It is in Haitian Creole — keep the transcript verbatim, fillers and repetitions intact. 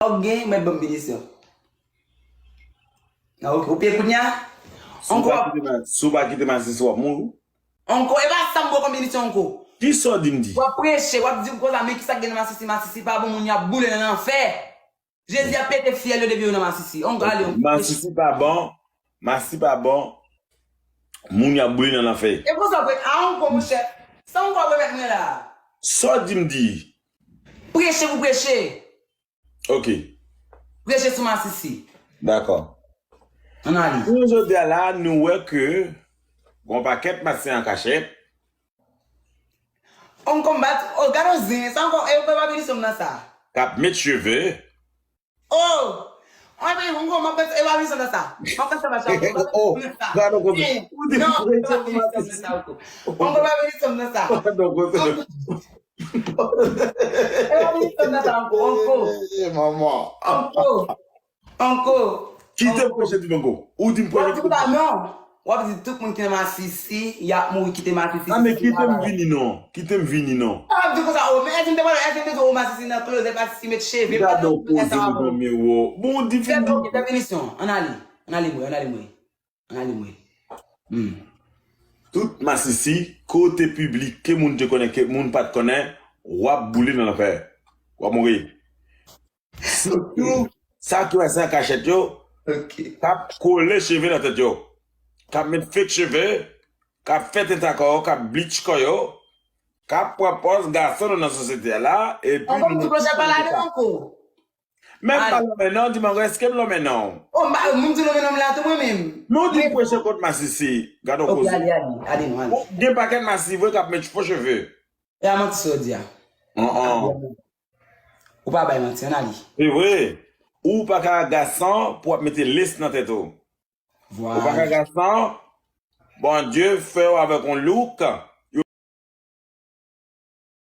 Ok, mwen ban m benisyon. Ah, ok, ou pye kounye a? Si w pa kite ma- si w pa kite masisi, w ap mouri. Onko, e pa sa m ba w kòm benisyon, onko. Kisa w di m di? W ap preche, w ap di konsa, men kisa k gen nan masisi, masisi pa bon, moun y ap boule nan lanfè. Jezi ap pete fyèl yo depi yo nan masisi. Onko, ale, onko. Masisi pa bon, masisi pa bon, moun y ap boule nan lanfè. E konsa, a onko, monchè. Sa onko ap remèt mwen la. Sa w di m di? Preche pou preche. Ok. Preche sou masisi. Dakò. Ann ale. Jounen jodi a la, nou wè ke gon pakèt masisi an kachèt. On konbat, oh, gade yon zen, sa ankò, e pa benisyon nan sa. K ap met cheve. Oh! Mwen, mwen, mwen, mwen, e pa benisyon nan sa. Mwen, mwen, sa va chapo. Oh, gade yon kote. Ou di non, e pa benisyon nan sa, ankò. On konbat benisyon nan sa. Gade yon kote. E pa vin fè m nan sa ankò, ankò. Eh, manman. Ankò. Ankò. Kite m preche di m ankò. Ou di m preche di m ankò. W ap di tout moun ki nan masisi, y ap mouri, kite masisi. Ah, men kite m vini non. Kite m vini non. W ap di konsa, oh, men èske m te pale, èske m te di, oh, masisi nan klozèt, masisi met cheve, m pa t ap di sa ankò. Bon, ou di fini. Fè benisyon. Ann ale. Ann ale mwen, ann ale mwen. Ann ale mwen. Hmm. Tout masisi, kote piblik, ke moun te konnen, ke moun pa t konnen, w ap boule nan lanfè. W ap mouri. Sitou, sa ki wè sa kachèt yo, k ap kole cheve nan tèt yo, k ap met fake cheve, k ap fè tenta kò yo, k ap bleach kò yo, k ap pran pòz gason nou nan sosyete a la, epi nou tout konsa pa ladan ankò. Men m pa lonmen non, di m ankò, èske m lonmen non? Oh, m pa, moun di lonmen non m la tou mwen menm. Men w di m preche kont masisi, gade yon koze. Ok, ale, ale, ale non, ale. Gen pakèt masisi vre k ap met fo cheve. E a manti sa w di a. An, an. Ou pa bay manti, ann ale. Se vre. Ou pa ka gason pou w ap mete lace nan tèt ou. Ou pa ka gason, Bondye fè w avèk yon look,